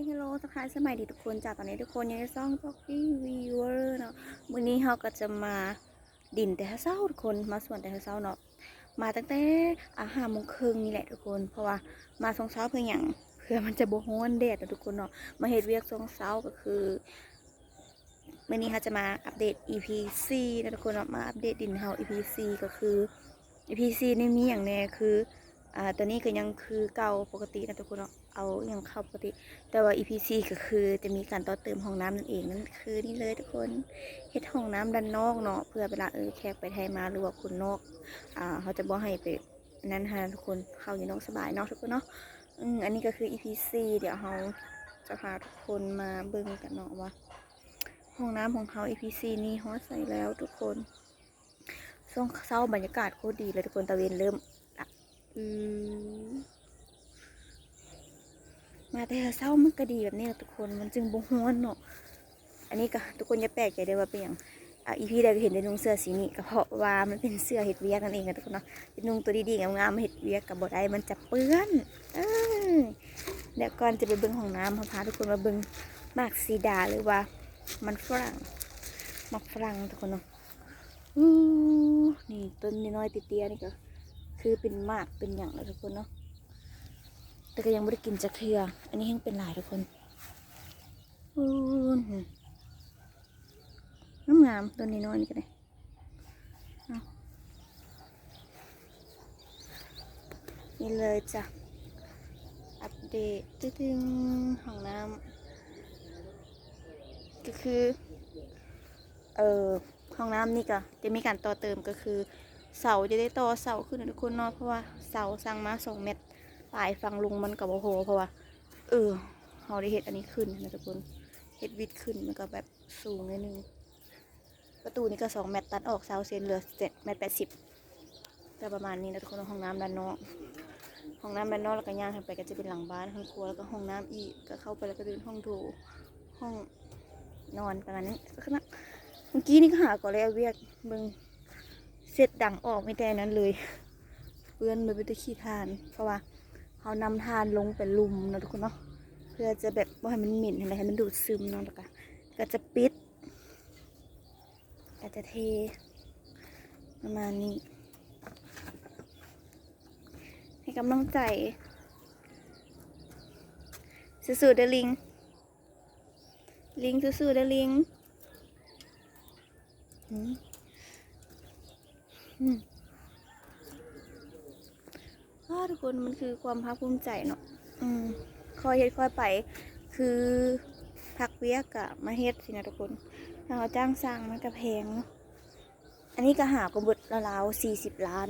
ຮາໂລ ທັກທາຍສະບາຍດີທຸກຄົນຈ້າ. ຕອນນີ້ທຸກຄົນຢູ່ໃນຊ່ອງ Talkie Viewer ເນາະ. ມື້ນີ້ເຮົາກໍຈະມາດິນແຕ່ເຊົ້າທຸກຄົນ, ມາສວນແຕ່ເຊົ້າເນາະ. ມາຕັ້ງແຕ່ ອ່າ ຫ້າໂມງເຄິ່ງນີ້ແຫຼະທຸກຄົນ, ເພາະວ່າມາຊ່ວງເຊົ້າເພື່ອຫຍັງ? ເພື່ອມັນຈະບໍ່ຮ້ອນແດດເນາະທຸກຄົນເນາະ. ມາເຮັດວຽກຊ່ວງເຊົ້າກໍຄື ມື້ນີ້ເຮົາຈະມາອັບເດດ ອີພີສີ່ເນາະທຸກຄົນເນາະ, ມາອັບເດດດິນເຮົາ ອີພີສີ່ ກໍຄື ອີພີສີ່ນີ້ມີຫຍັງແດ່ ຄື ອ່າ ຕອນນີ້ກໍຍັງຄືເກົ່າປົກກະຕິນະທຸກຄົນເນາະ, ເອົາຫຍັງເຂົ້າປົກກະຕິ, ແຕ່ວ່າ ອີພີສີ່ ກໍຄືຈະມີການຕໍ່ເຕີມຫ້ອງນ້ຳນັ້ນເອງ, ນັ້ນຄືນີ້ເລີຍທຸກຄົນ, ເຮັດຫ້ອງນ້ຳດ້ານນອກເນາະ, ເພື່ອເວລາ ເອີ ແຂກໄປໄທມາ ຫຼືວ່າຄົນນອກ ອ່າ ເຮົາຈະບໍ່ໃຫ້ໄປອັນນັ້ນຫັ້ນນະທຸກຄົນ, ເຂົ້າຢູ່ນອກສະບາຍເນາະທຸກຄົນເນາະ. ອືມ ອັນນີ້ກໍຄື ອີພີສີ່ ດຽວເຮົາຈະພາທຸກຄົນມາເບິ່ງກັນເນາະວ່າ ຫ້ອງນ້ຳຂອງເຮົາ ອີພີສີ່ ນີ້ຮອດໃສແລ້ວທຸກຄົນ. ຊ່ວງເຊົ້າບັນຍາກາດໂຄດດີເລີຍທຸກຄົນ, ຕາເວັນເລີ່ມລະ ອືມ ມາແຕ່ເຊົ້າມັນກໍດີແບບນີ້ລະທຸກຄົນ, ມັນຈຶ່ງບໍ່ຮ້ອນເນາະ. ອັນນີ້ກໍທຸກຄົນຢ່າແປກໃຈເດີ້ວ່າເປັນຫຍັງ ອ່າ ອີພີໃດກໍເຫັນໄດ້ນຸ່ງເສື້ອສີນີ້, ກໍເພາະວ່າມັນເປັນເສື້ອເຮັດວຽກນັ້ນເອງນະທຸກຄົນເນາະ. ເປັນນຸ່ງຕົວດີໆງາມໆ ເຮັດວຽກກໍບໍ່ໄດ້, ມັນຈະເປື້ອນ. ເອີ ແລ້ວກ່ອນຈະໄປເບິ່ງຫ້ອງນ້ຳ, ເຮົາພາທຸກຄົນມາເບິ່ງໝາກຊີດາ ຫຼືວ່າມັນຝຣັ່ງ, ໝາກຝຣັ່ງທຸກຄົນເນາະ. ອູ້ ນີ້ຕົ້ນນ້ອຍໆເຕ້ຍໆນີ້ກໍຄືເປັນໝາກເປັນຫຍັງແລ້ວທຸກຄົນເນາະ, ແຕ່ກໍຍັງບໍ່ໄດ້ກິນຈັກເທື່ອ. ອັນນີ້ແຮ່ງເປັນຫຼາຍທຸກຄົນ. ອູ້ ງາມໆ ຕົ້ນນ້ອຍໆນີ້ກໍໄດ້. ເອົາ ນີ້ເລີຍຈ້ະ ອັບເດດຕຶງໆ ຫ້ອງນ້ຳ ກໍຄື ເອີ ຫ້ອງນ້ຳນີ້ກໍຈະມີການຕໍ່ເຕີມ, ກໍຄືເສົາຈະໄດ້ຕໍ່ເສົາຂຶ້ນນະທຸກຄົນເນາະ, ເພາະວ່າເສົາສັ່ງມາສອງແມັດປາຍ, ຝັ່ງລົງມັນກໍບໍ່ພໍ, ເພາະວ່າ ເອີ ເຮົາໄດ້ເຮັດອັນນີ້ຂຶ້ນນະທຸກຄົນ, ເຮັດວິດຂຶ້ນ ມັນກໍແບບສູງໜ້ອຍໜຶ່ງ. ປະຕູນີ້ກໍສອງແມັດ, ຕັດອອກຊາວເຊັນ ເຫຼືອແມັດແປດສິບ ກໍປະມານນີ້ນະທຸກຄົນ. ຫ້ອງນ້ຳດ້ານນອກ, ຫ້ອງນ້ຳດ້ານນອກ ແລ້ວກໍຍ່າງຂຶ້ນໄປກໍຈະເປັນຫຼັງບ້ານ, ຫ້ອງຄົວ ແລ້ວກໍຫ້ອງນ້ຳອີກ, ກໍເຂົ້າໄປແລ້ວກໍເປັນຫ້ອງໂຖ ຫ້ອງນອນ ປະມານນີ້. ເມື່ອກີ້ນີ້ກໍຫາກໍແລ້ວວຽກເບິ່ງ ເສັດດັງອອກ ມີແຕ່ນັ້ນເລີຍ, ເປື້ອນເລີຍ ໄປແຕ່ຂີ້ຖ່ານ, ເພາະວ່າເຮົານຳຖ່ານລົງໄປລຸ່ມເນາະທຸກຄົນເນາະ, ເພື່ອຈະແບບບໍ່ໃຫ້ມັນເໝັນຫັ້ນແຫຼະ, ໃຫ້ມັນດູດຊຶມເນາະ, ແລ້ວກໍ ກໍຈະປິດ ກໍຈະເທປະມານນີ້. ໃຫ້ກຳລັງໃຈ ສູ້ໆເດີ້ລິງ, ລິງສູ້ໆເດີ້ລິງ. ອືມ ອືມ ອ້າ ທຸກຄົນ ມັນຄືຄວາມພາກພູມໃຈເນາະ. ອືມ ຄ່ອຍເຮັດຄ່ອຍໄປ ຄືພັກວຽກກະມາເຮັດຊີ້ນະທຸກຄົນ, ຖ້າເຮົາຈ້າງຊ່າງມັນກະແພງເນາະ. ອັນນີ້ກະຫາກໍເບິດລາວໆ ສີ່ສິບລ້ານ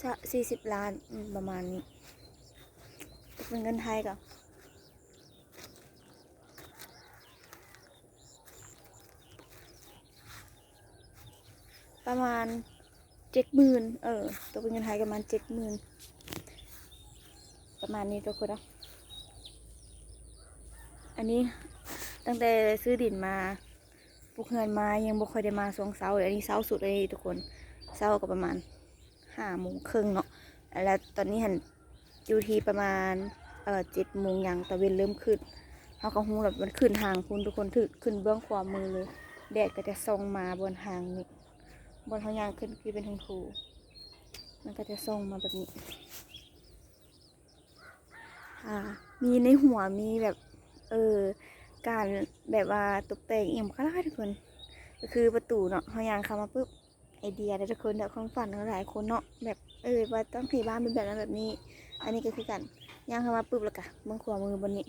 ສະ ສີ່ສິບລ້ານ ອືມ ປະມານນີ້, ເປັນເງິນໄທກະ ປະມານເຈັດໝື່ນ ເອີ ຕົກເປັນເງິນໄທປະມານເຈັດໝື່ນ ປະມານນີ້ທຸກຄົນເນາະ. ອັນນີ້ຕັ້ງແຕ່ຊື້ດິນມາ ປຸກເຮືອນມາ ຍັງບໍ່ຄ່ອຍໄດ້ມາຊ່ວງເຊົ້າເລີຍ. ອັນນີ້ເຊົ້າສຸດເລີຍທຸກຄົນ, ເຊົ້າກໍປະມານ ຫ້າໂມງເຄິ່ງເນາະ ແລ້ວຕອນນີ້ຫັ້ນຢູ່ທີ່ປະມານ ເອີ ເຈັດໂມງຫຍັງ ຕາເວັນເລີ່ມຂຶ້ນ. ເຮົາກໍຮູ້ແລ້ວມັນຂຶ້ນທາງພຸ້ນທຸກຄົນ, ຖືກຂຶ້ນເບື້ອງຂວາມືເລີຍ, ແດດກໍຈະສ່ອງມາບ່ອນທາງນີ້, ບ່ອນເຮົາຍ່າງຂຶ້ນຄືເປັນທົ່ງພູ, ມັນກໍຈະສ່ອງມາແບບນີ້. ອ່າ ມີໃນຫົວ ມີແບບ ເອີ ການແບບວ່າຕົກແຕ່ງອີ່ຫຍັງບັກຫຼາຍທຸກຄົນ, ກໍຄືປະຕູເນາະ, ເຮົາຍ່າງເຂົ້າມາປຶບ ໄອເດຍເດ້ທຸກຄົນ, ແບບຄວາມຝັນຂອງຫຼາຍຄົນເນາະ ແບບ ເອີ ວ່າຕ້ອງເຮັດບ້ານເປັນແບບນັ້ນແບບນີ້. ອັນນີ້ກໍຄືກັນ, ຍ່າງເຂົ້າມາປຶບ ແລ້ວກະເບິ່ງຂວາມືບ່ອນນີ້,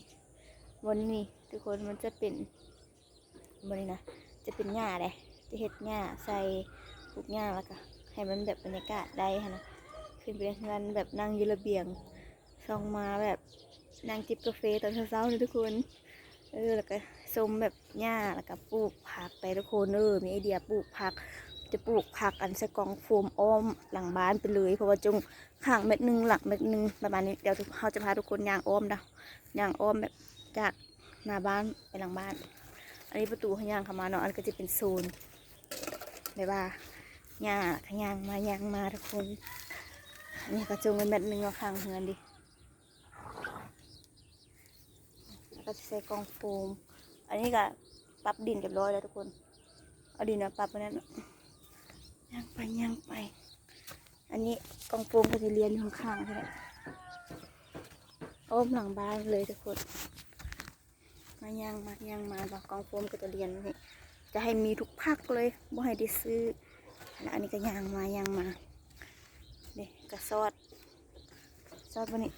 ບ່ອນນີ້ທຸກຄົນ ມັນຈະເປັນ ບ່ອນນີ້ນະ ຈະເປັນຫຍ້າເດ້, ຈະເຮັດຫຍ້າໃສ່ ປູກຫຍ້າ ແລ້ວກະໃຫ້ມັນແບບບັນຍາກາດໄດ້ຫັ້ນນະ. ຂຶ້ນໄປເຮືອນແບບນັ່ງຢູ່ລະບຽງ ສ່ອງມາແບບນັ່ງຈິບກາເຟຕອນເຊົ້າໆນີ້ທຸກຄົນ. ເອີ ແລ້ວກະຊົມແບບຫຍ້າ ແລ້ວກະປູກຜັກໄປທຸກຄົນ. ເອີ ມີໄອເດຍປູກຜັກ, ຈະປູກຜັກອັນໃສ່ກ່ອງໂຟມອ້ອມຫຼັງບ້ານໄປເລີຍ, ເພາະວ່າຈົ່ງຂ້າງແມັດໜຶ່ງ ຫຼັງແມັດໜຶ່ງ ປະມານນີ້. ດຽວເຮົາຈະພາທຸກຄົນຍ່າງອ້ອມເດີ້, ຍ່າງອ້ອມແບບຈາກໜ້າບ້ານໄປຫຼັງບ້ານ. ອັນນີ້ປະຕູເຮົາຍ່າງເຂົ້າມາເນາະ, ອັນນີ້ກໍຈະເປັນໂຊນແບບວ່າຫຍ້າ ກະຍ່າງມາຍ່າງມາທຸກຄົນ. ອັນນີ້ກະຈົ່ງໄວ້ແມັດໜຶ່ງເນາະ ຂ້າງເຮືອນເດ. ກໍຈະໃສ່ກ່ອງໂຟມ. ອັນນີ້ກໍປັບດິນຮຽບຮ້ອຍແລ້ວທຸກຄົນ. ເອົາດິນມາປັບອັນນັ້ນເນາະ. ຍ່າງໄປ ຍ່າງໄປ. ອັນນີ້ກ່ອງໂຟມກໍຈະລຽນຢູ່ຂ້າງໆນີ້ແຫຼະ ອ້ອມຫຼັງບ້ານເລີຍທຸກຄົນ. ມາຍ່າງມາຍ່າງມາ ວ່າກ່ອງໂຟມກໍຈະລຽນນີ້ ຈະໃຫ້ມີທຸກພັກເລີຍ ບໍ່ໃຫ້ໄດ້ຊື້. ແລ້ວອັນນີ້ກໍຍ່າງມາຍ່າງມາ ເດ້ ກໍຊອດ ຊອດບໍ່ນີ້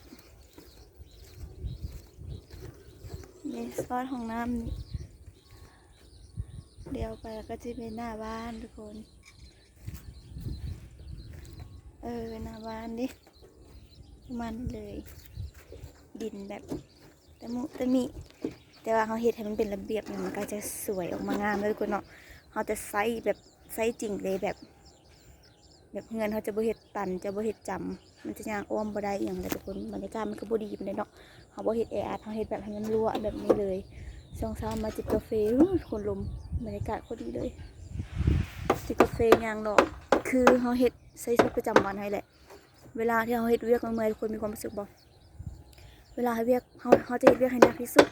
ເດ້ ຊອດຫ້ອງນ້ຳນີ້. ດຽວໄປກໍຈະເປັນໜ້າບ້ານທຸກຄົນ. ເອີ ໜ້າບ້ານເດ້ ປະມານນີ້ເລີຍ. ດິນແບບຕະມຸຕະມິ ແຕ່ວ່າເຮົາເຮັດໃຫ້ມັນເປັນລະບຽບນີ້ ມັນກໍຈະສວຍອອກມາງາມເດີທຸກຄົນເນາະ. ເຮົາຈະໃຊ້ແບບ ໃຊ້ຈິງເລີຍ ແບບ ແບບເຮືອນເຮົາຈະບໍ່ເຮັດຕັນ ຈະບໍ່ເຮັດຈຳ ມັນຈະຍ່າງອ້ອມບໍ່ໄດ້ອີ່ຫຍັງເລີຍທຸກຄົນ. ບັນຍາກາດມັນກໍບໍ່ດີປານໃດເນາະ ເຮົາບໍ່ເຮັດແອອັດ ເຮົາເຮັດແບບໃຫ້ມັນລົວະແບບນີ້ເລີຍ. ຊ່ວງເຊົ້າມາຈິບກາເຟ ໂອ້ຍ ຄົນລົມ ບັນຍາກາດໂຄດດີເລີຍ ຈິບກາເຟຍ່າງເລາະ ຄືເຮົາເຮັດໃຊ້ຊີວິດປະຈຳວັນເຮົານີ້ແຫຼະ. ເວລາທີ່ເຮົາເຮັດວຽກເມື່ອຍໆ ທຸກຄົນມີຄວາມຮູ້ສຶກບໍ່? ເວລາເຮັດວຽກ ເຮົາ ເຮົາຈະເຮັດວຽກໃຫ້ໜັກທີ່ສຸດ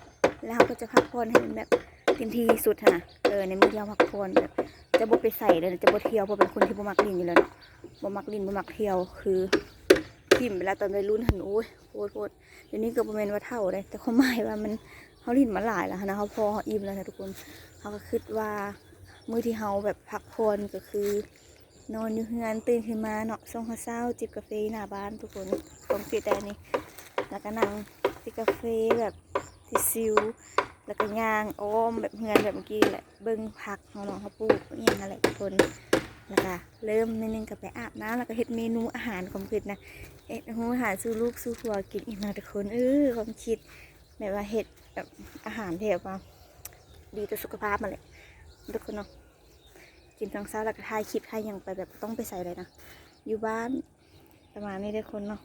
ແລ້ວເຮົາກໍຈະພັກຜ່ອນໃຫ້ມັນແບບເຕັມທີ່ທີ່ສຸດຫັ້ນນະ. ເອີ ໃນມື້ທີ່ເຮົາພັກຜ່ອນ ແບບຈະບໍ່ໄປໃສເລີຍ ຈະບໍ່ທ່ຽວ ເພາະເປັນຄົນທີ່ບໍ່ມັກຫຼິ້ນຢູ່ແລ້ວເນາະ ບໍ່ມັກຫຼິ້ນ ບໍ່ມັກທ່ຽວ ຄືຖິ້ມໄປແລ້ວຕອນໄວລຸ້ນຫັ້ນ ໂອ້ຍ ໂພດໆ. ດຽວນີ້ກໍບໍ່ແມ່ນວ່າເຖົ້າເດ້ ແຕ່ຄວາມໝາຍວ່າມັນ ເຮົາຫຼິ້ນມາຫຼາຍແລ້ວຫັ້ນນະ ເຮົາພໍເຮົາອີ່ມແລ້ວນະທຸກຄົນ. ເຮົາກໍຄິດວ່າມື້ທີ່ເຮົາແບບພັກຜ່ອນກໍຄື ນອນຢູ່ເຮືອນ ຕື່ນຂຶ້ນມາເນາະ ຊ່ວງເຊົ້າໆ ຈິບກາເຟໜ້າບ້ານທຸກຄົນ ຄວາມຄິດແຕ່ອັນນີ້ ແລ້ວກໍນັ່ງຈິບກາເຟແບບຊິວໆ ແລ້ວກໍຍ່າງອ້ອມແບບເຮືອນແບບເມື່ອກີ້ແຫຼະ ເບິ່ງຜັກເຮົາເນາະ ເຮົາປູກອີ່ຫຍັງຫັ້ນແຫຼະທຸກຄົນ. ແລ້ວກໍເລີ່ມໜ້ອຍໜຶ່ງກໍໄປອາບນ້ຳ ແລ້ວກໍເຮັດເມນູອາຫານ ຄວາມຄິດນະ ເຮັດເມນູອາຫານສູ່ລູກສູ່ຜົວກິນອີກເນາະທຸກຄົນ. ເອີ ຄວາມຄິດແບບວ່າເຮັດແບບອາຫານທີ່ແບບວ່າດີຕໍ່ສຸຂະພາບຫັ້ນແຫຼະທຸກຄົນເນາະ. ກິນຕອນເຊົ້າແລ້ວກໍຖ່າຍຄລິບຖ່າຍຫຍັງໄປ ແບບບໍ່ຕ້ອງໄປໃສເລີຍນະ ຢູ່ບ້ານ ປະມານນີ້ເດີທຸກຄົນເນາະ.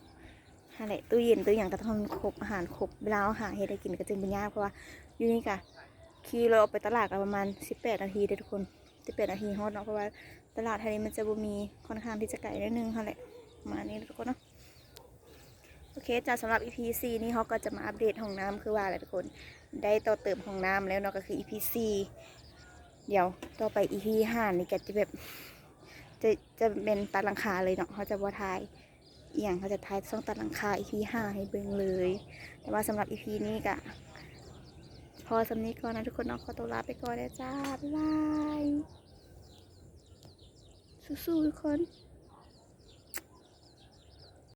ຫັ້ນແຫຼະ ຕູ້ເຢັນຕູ້ຫຍັງກໍຕ້ອງຄົບ ອາຫານຄົບ ເວລາເຮົາຫາເຮັດໃຫ້ກິນກໍຈຶ່ງບໍ່ຍາກ ເພາະວ່າຢູ່ນີ້ກະຂີ່ລົດອອກໄປຕະຫຼາດກໍປະມານສິບແປດນາທີເດີທຸກຄົນ ສິບແປດນາທີຮອດເນາະ ເພາະວ່າຕະຫຼາດແຖວນີ້ມັນຈະບໍ່ມີ ຄ່ອນຂ້າງທີ່ຈະໄກໜ້ອຍໜຶ່ງຫັ້ນແຫຼະ. ປະມານນີ້ເດີທຸກຄົນເນາະ. ໂອເຄຈ້າ ສຳລັບອີພີສີ່ນີ້ເຮົາກໍຈະມາອັບເດດຫ້ອງນ້ຳຄືວ່າແຫຼະທຸກຄົນ ໄດ້ຕໍ່ເຕີມຫ້ອງນ້ຳແລ້ວເນາະ ກໍຄືອີພີສີ່. ດຽວຕໍ່ໄປອີພີຫ້ານີ້ກໍຈະແບບ ຈະ ຈະແມ່ນຕັດຫຼັງຄາເລີຍເນາະ ເຮົາຈະບໍ່ຖ່າຍອີ່ຫຍັງ ເຮົາຈະຖ່າຍຊ່ວງຕັດຫຼັງຄາອີພີຫ້າໃຫ້ເບິ່ງເລີຍ. ແຕ່ວ່າສຳລັບອີພີນີ້ກໍພໍສ່ຳນີ້ກ່ອນນະທຸກຄົນເນາະ ຂໍຕົວລາໄປກ່ອນເດີຈ້າ ບາຍບາຍ ສູ້ໆ ທຸກຄົນ.